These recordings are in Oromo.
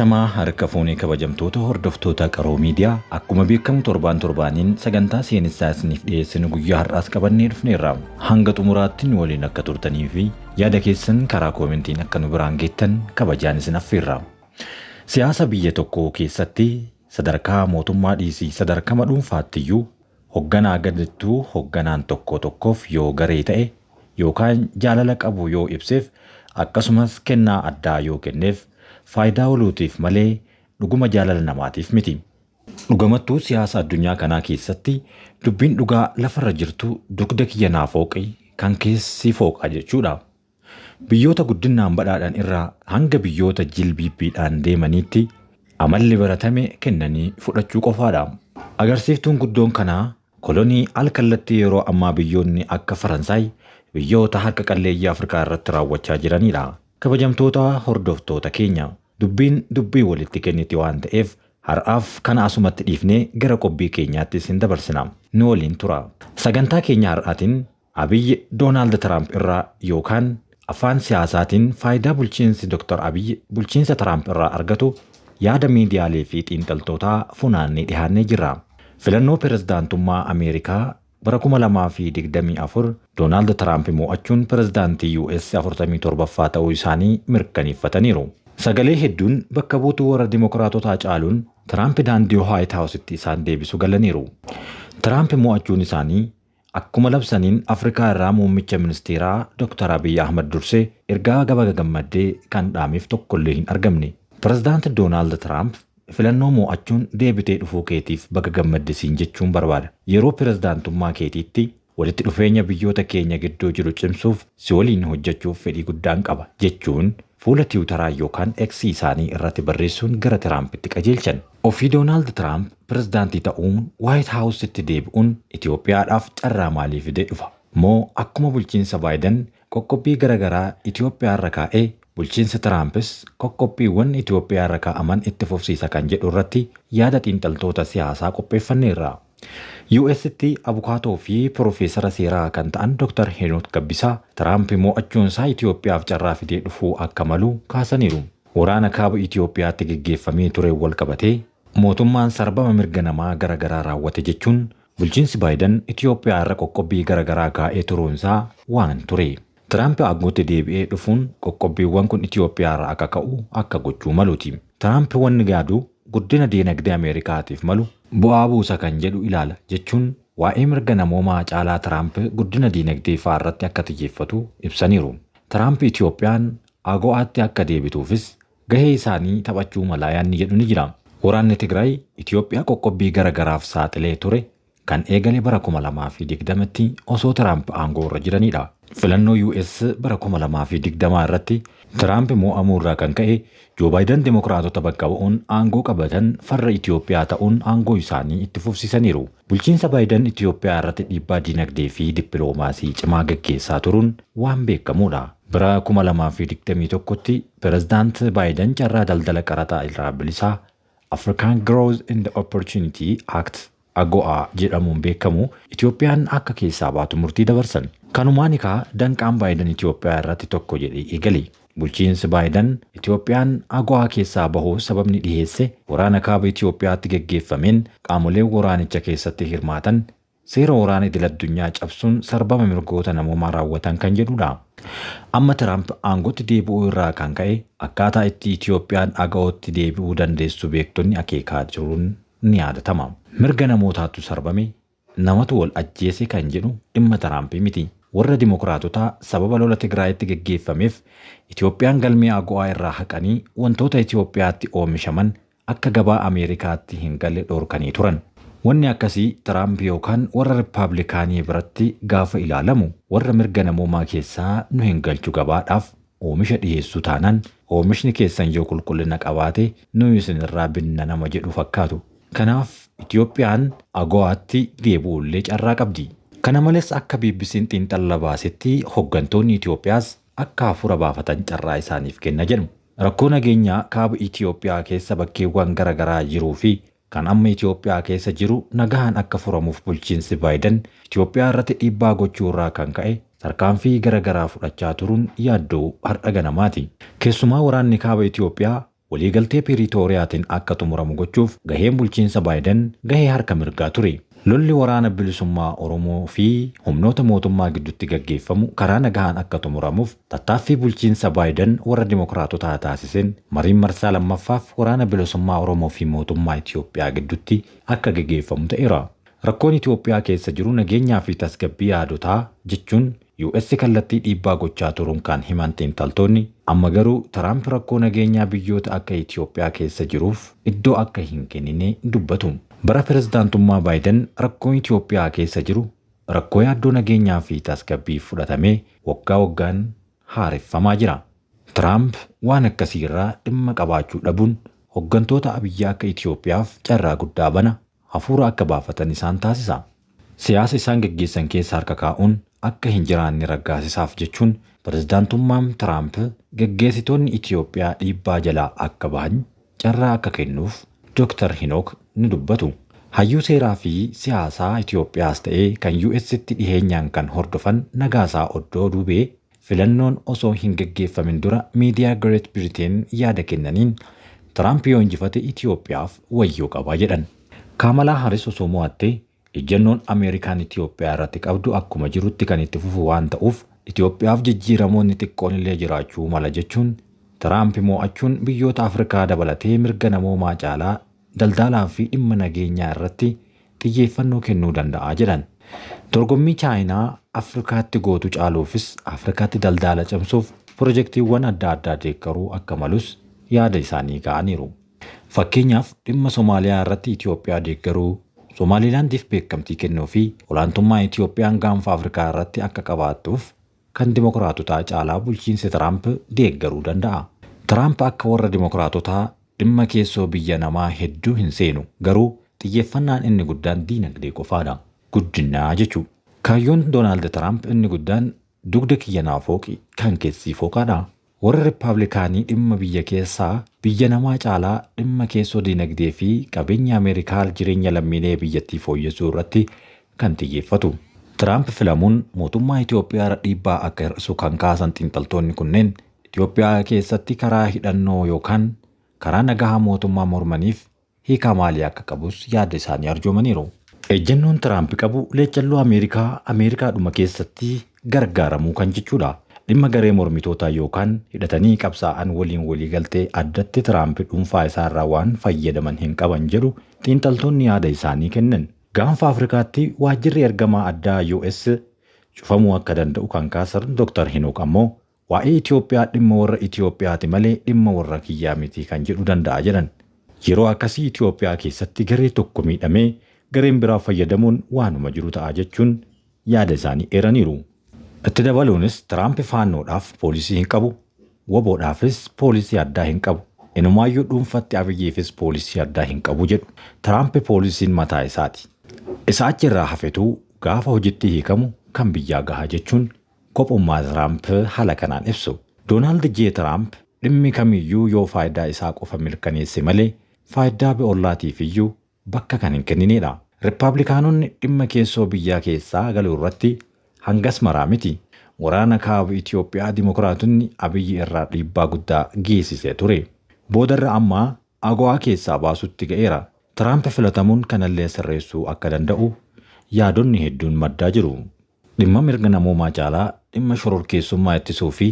Ashamaa harka fuunee kabajamtoota hordoftoota Qaroo Miidiyaa, akkuma beekamu torbaan torbaaniin sagantaa seenessaa isiniif dhiyeessinu guyyaa har'aas qabannee dhufneerra. Hanga xumuraatti nu waliin akka turtanii fi yaada keessan karaa koomentiin akka nu biraan geettan kabajaan isin affeerra. Siyaasa biyya tokkoo keessatti sadarkaa mootummaa dhiisii sadarkama dhuunfaattiyyuu hogganaa gadittuu hogganaan tokko tokkoof yoo garee ta'e yookaan jaalala qabu yoo ibseef, akkasumas kennaa addaa yoo kenneef, faayidaa ooluutiif malee dhuguma jaalala namaatiif miti. Dhugamattuu siyaasa addunyaa kanaa keessatti dubbiin dhugaa lafarra jirtu dugda kiyya naa fooqi kan keessi fooqa jechuudha. Biyyoota guddinaan badhaadhan irraa hanga biyyoota jilbiibbiidhaan deemaniitti amalli baratame kennanii fudhachuu qofaadha. Agarsiiftuun guddoon kanaa kolonii al-kallattii yeroo ammaa biyyoonni akka Faransaay biyyoota harka qalleeyyii Afrikaa irratti raawwachaa jiranidha. Kabajamtoota hordoftoota keenya, dubbiin dubbii walitti kenniti waan ta'eef har'aaf kana asumatti dhiifnee gara qophii keenyaatti isin dabarsina. Nu waliin tura. Sagantaa keenya har'aatiin Abiyyi Doonaald Tiraamp irraa yookaan afaan siyaasaatiin faayidaa bulchiinsi Dr. Abiyyi bulchiinsa Tiraamp irraa argatu yaada miidiyaalee fi xiinxaltootaa funaannee dhiyaannee jirra. Filannoo pirezidaantummaa Ameerikaa bara 2024 Doonaald Tiraamp mo'achuun pirezidaantii US 47ffaa ta'uu isaanii mirkaneeffataniiru. Sagalee hedduun bakka buutuu warra Dimokiraatotaa caaluun Tiraamp daandii Waayit Haawusitti isaan deebisu galaniiru. Tiraamp mo'achuun isaanii akkuma labsaniin Afrikaa irraa muummicha ministeeraa Dr. Abiyyi Ahmad dursee ergaa gaba gammaddee kan dhaameef tokkollee hin argamne. Pirezidaanti Doonaald Tiraamp filannoo mo'achuun deebitee dhufuu keetiif baga gammaddisiin jechuun barbaada. Yeroo pirezidaantummaa keetiitti walitti dhufeenya biyyoota keenya gidduu jiru cimsuuf si waliin hojjechuuf fedhii guddaan qaba jechuun fuula Tiwutaraa yookaan X isaanii irratti barreessuun gara Tiraampitti qajeelchan. Ofii Doonaald Tiraamp pirezidaantii ta'uun Waayit Haawusitti deebi'uun Itoophiyaadhaaf carraa maalii fidee dhufa? Moo akkuma bulchiinsa Baayiden qoqqobbii garaagaraa Itoophiyaa irra kaa'ee bulchiinsa Tiraampis qoqqobbiiwwan Itoophiyaa irra kaa'aman itti fufsiisa kan jedhu irratti yaada xiinxaltoota siyaasaa qopheeffanneerra. US'tti abukaatoo fi piroofeesara seeraa kan ta'an Dr. Henook Gabbisaa Tiraamp mo'achuun isaa Itoophiyaaf carraa fidee dhufuu akka malu kaasaniiru. Waraana kaaba Itoophiyaatti geggeeffamee ture wal qabatee mootummaan sarbama mirga namaa garaagaraa raawwate jechuun bulchiinsi Baayiden Itoophiyaa irra qoqqobbii garaagaraa kaa'ee turuunsaa waan ture. Tiraamp aangootti deebi'ee dhufuun qoqqobbiiwwan kun Itoophiyaa irra akka ka'u akka gochuu maluuti. Tiraamp wanni gaadu guddina diinagdee Ameerikaatiif malu bu'aa buusa kan jedhu ilaala jechuun waa'ee mirga namoomaa caalaa Tiraamp guddina diinagdee fa'aa irratti akka xiyyeeffatu ibsaniiru. Tiraamp Itoophiyaan AGOAtti akka deebituufis gahee isaanii taphachuu malaa yaadni jedhu ni jira. Waraanni Tigraay Itoophiyaa qoqqobbii garaagaraaf saaxilee ture kan eegale bara 2020tti osoo Tiraamp aangoo irra jiranidha. Filannoo US bara 2020 irratti Tiraamp mo'amuu irraa kan ka'e Joo Baayiden Dimokiraatota bakka bu'uun aangoo qabatan farra Itoophiyaa ta'uun aangoo isaanii itti fufsiisaniiru. Bulchiinsa Baayiden Itoophiyaa irratti dhiibbaa diinagdee fi dippiloomaasii cimaa gaggeessaa turuun waan beekamudha. Bara 2021tti Pirezidaant Baayiden carraa daldala qaraxaa irraa bilisaa African Growth and Opportunity Act, AGOA jedhamuun beekamu, Itoophiyaan akka keessaa baatu murtii dabarsan. Kanumaan egaa danqaan Baayiden Itoophiyaa irratti tokko jedhee eegale. Bulchiinsi Baayiden Itoophiyaan AGOA keessaa bahuu sababni dhiheesse waraana kaaba Itoophiyaatti geggeeffameen qaamoleen waraanicha keessatti hirmaatan seera waraana idil addunyaa cabsuun sarbama mirgoota namoomaa raawwatan kan jedhudha. Amma Tiraamp aangootti deebi'uu irraa kan ka'e akkaataa itti Itoophiyaan AGOAtti deebi'uu dandeessu beektonni akeekaa jiruun ni yaadatama. Mirga namootaatu sarbame, namatu wal ajjeese kan jedhu dhimma Tiraampii miti. Warra Dimokiraatotaa sababa lola Tigraayitti geggeeffameef Itoophiyaan galmee AGOA irraa haqanii wantoota Itoophiyaatti oomishaman akka gabaa Ameerikaatti hin galle dhorkanii turan. Wanni akkasii Tiraamp yookaan warra Rippaabilikaanii biratti gaafa ilaalamu warra mirga namoomaa keessaa nu hin galchu, gabaadhaaf oomisha dhiyeessuu taanaan oomishni keessan yoo qulqullina qabaate nu isinirraa binna nama jedhu fakkaatu. Kanaaf Itoophiyaan AGOAtti deebi'uullee carraa qabdi. Kana malees akka BBC'n xiinxala baasetti hooggantoonni Itoophiyaas akka hafuura baafatan carraa isaaniif kenna jedhu. Rakkoo nageenyaa kaaba Itoophiyaa keessa bakkeewwan garaagaraa jiruu fi kan amma Itoophiyaa keessa jiru nagaan akka furamuuf bulchiinsi Baayiden Itoophiyaa irratti dhiibbaa gochuu irraa kan ka'e tarkaanfii garaagaraa fudhachaa turuun yaaddoo har'a ganamaati. Keessumaa waraanni kaaba Itoophiyaa waliigaltee Piriitooriyaatiin akka xumuramu gochuuf gaheen bulchiinsa Baayiden gahee harka mirgaa ture. Lolli waraana bilisummaa Oromoo fi humnoota mootummaa gidduutti gaggeeffamu karaa nagahaan akka xumuramuuf tattaaffii bulchiinsa Baayiden warra Dimookiraatotaa taasiseen mariin marsaa lammaffaaf waraana bilisummaa Oromoo fi mootummaa Itiyoophiyaa gidduutti akka gaggeeffamu ta'eera. Rakkoon Itiyoophiyaa keessa jiru nageenyaa fi tasgabbii yaadotaa jechuun US kallattii dhiibbaa gochaa turuun kan himan xiinxaltoonni, amma garuu Tiraamp rakkoo nageenyaa biyyoota akka Itiyoophiyaa keessa jiruuf iddoo akka hin kennine dubbatu. Bara pirezidaantummaa Baayiden rakkoon Itiyoophiyaa keessa jiru rakkoo yaaddoo nageenyaa fi tasgabbii fudhatamee waggaa waggaan haareffamaa jira. Tiraamp waan akkasii irraa dhimma qabaachuu dhabuun hooggantoota biyya akka Itiyoophiyaaf carraa guddaa bana, hafuura akka baafatan isaan taasisa. Siyaasa isaan gaggeessan keessa harka kaa'uun akka hin jiraanne raggaasisaaf jechuun pirezidaantummaan Tiraamp gaggeessitoonni Itiyoophiyaa dhiibbaa jalaa akka bahan carraa akka kennuuf Dr. Hinook ni dubbatu. Hayyuu seeraa fi siyaasaa Itiyoophiyaas ta'ee kan US'tti dhiheenyaan kan hordofan Nagaasaa Oddoo Duubee filannoon osoo hin gaggeeffamin dura miidiyaa Great Britain yaada kennaniin Tiraamp yoo injifate Itiyoophiyaaf wayyoo qabaa jedhan. Kaamalaa Haris osoo mo'attee ejjennoon Ameerikaan Itiyoophiyaa irratti qabdu akkuma jirutti kan itti fufu waan ta'uuf Itiyoophiyaaf jijjiiramoonni xiqqoon illee jiraachuu mala jechuun Tiraamp mo'achuun biyyoota Afrikaa dabalatee mirga namoomaa caalaa daldalaa fi dhimma nageenyaa irratti xiyyeeffannoo kennuu danda'a jedhan. Dorgommii Chaayinaa Afrikaatti gootu caaluufis Afrikaatti daldala cimsuuf pirojektiiwwan adda addaa deeggaruu akka malus yaada isaanii ka'aniiru. Fakkeenyaaf dhimma Somaaliyaa irratti Itiyoophiyaa deeggaruu, Somaalilaandiif beekamtii kennuu fi olaantummaa Itiyoophiyaan gaanfa Afrikaa irratti akka qabaattuuf kan Dimookiraatotaa caalaa bulchiinsi Tiraamp deeggaruu danda'a. Tiraamp akka warra Dimookiraatotaa dhimma keessoo biyya namaa hedduu hin seenu, garuu xiyyeeffannaan inni guddaan diinagdee qofaadha. Guddinaa jechuudha. Kaayyoon Doonaald Tiraamp inni guddaan dugda kiyya naa fooqi kan keessii fooqaadha. Warri Rippaabilikaanii dhimma biyya keessaa biyya namaa caalaa dhimma keessoo diinagdee fi qabeenya Ameerikaa jireenya lammiilee biyyattii fooyyessuu irratti kan xiyyeeffatu. Tiraamp filamuun mootummaa Itiyoophiyaa irra dhiibbaa akka hir'isu kan kaasan xiinxaltoonni kunneen Itiyoophiyaa keessatti karaa hidhannoo yookaan karaa nagahaa mootummaa mormaniif hiika maalii akka qabus yaada isaanii arjoomaniiru. Ejjennoon Tiraamp qabu leecalloo Ameerikaa Ameerikaadhuma keessatti gargaaramuu kan jechuudha. Dhimma garee mormitootaa yookaan hidhatanii qabsaa'an waliin waliigaltee addatti Tiraamp dhuunfaa isaarraa waan fayyadaman hin qaban jedhu xiinxaltoonni yaada isaanii kennan. Gaanfa Afrikaatti waajjirri ergamaa addaa US cufamuu akka danda'u kan kaasan Dr. Hinook ammoo waa'ee Itiyoophiyaa dhimma warra Itiyoophiyaati malee dhimma warra kiyyaa miti kan jedhu danda'a jedhan. Yeroo akkasii Itiyoophiyaa keessatti garee tokko miidhamee gareen biraa fayyadamuun waanuma jiru ta'a jechuun yaada isaanii eeraniiru. Itti dabaluunis Tiraamp faannoodhaaf poolisii hin qabu, woboodhaafis poolisii addaa hin qabu, inumaayyuu dhuunfatti Abiyyiifis poolisii addaa hin qabu jedhu. Tiraamp poolisiin mataa isaati. Isa achirraa hafetu gaafa hojiitti hiikamu kan biyyaa gaha jechuun kophummaa Tiraamp haala kanaan ibsu. Doonaald J. Tiraamp dhimmi kamiyyuu yoo faayidaa isaa qofa mirkaneesse malee faayidaa ollaatiif iyyuu bakka kan hin kenninedha. Rippaabilikaanonni dhimma keessoo biyyaa keessaa galuu irratti hangas maraa miti. Waraana kaaba Itiyoophiyaa Dimookiraatonni Abiyyi irraa dhiibbaa guddaa geessisee ture. Boodarra ammaa AGOA keessaa baasutti ga'eera. Tiraamp filatamuun kanallee sirreessuu akka danda'u yaadonni hedduun maddaa jiru. Dhimma mirga namoomaa caalaa dhimma shororkeessummaa ittisuu fi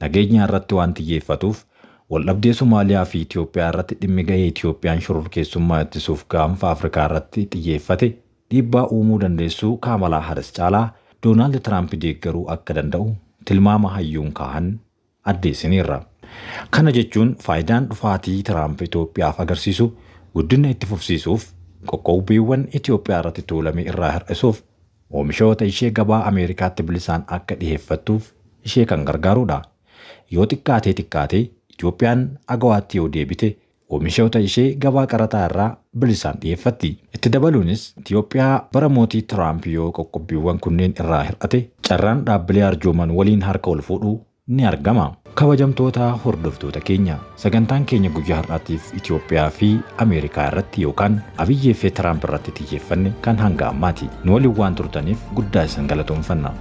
nageenya irratti waan xiyyeeffatuuf waldhabdee Somaaliyaa fi Itiyoophiyaa irratti dhimmi gahee Itiyoophiyaan shororkeessummaa ittisuuf gaanfa Afrikaa irratti xiyyeeffate dhiibbaa uumuu dandeessuu Kaamalaa Haris caalaa Doonaald Tiraamp deeggaruu akka danda'u tilmaama hayyuun kaahan addeessiniirra. Kana jechuun faayidaan dhufaatii Tiraamp Itiyoophiyaaf agarsiisu guddina itti fufsiisuuf qoqqoobbiiwwan Itiyoophiyaa irratti tuulame irraa hir'isuuf oomishoota ishee gabaa Ameerikaatti bilisaan akka dhiheeffattuuf ishee kan gargaarudha. Yoo xiqqaatee xiqqaatee Itiyoophiyaan AGOAtti yoo deebite oomishoota ishee gabaa qaraxaa irraa bilisaan dhiyeeffatti. Itti dabaluunis Itiyoophiyaa bara mootii Tiraamp yoo qoqqobbiiwwan kunneen irraa hir'ate carraan dhaabbilee arjooman waliin harka ol fuudhuu ni argama. Kabajamtoota hordoftoota keenya, sagantaan keenya guyyaa har'aatiif Itiyoophiyaa fi Ameerikaa irratti yookaan Abiyyee fi Tiraamp irratti xiyyeeffanne kan hanga ammaati. Nu waliin waan turtaniif guddaa isin galatoomfanna.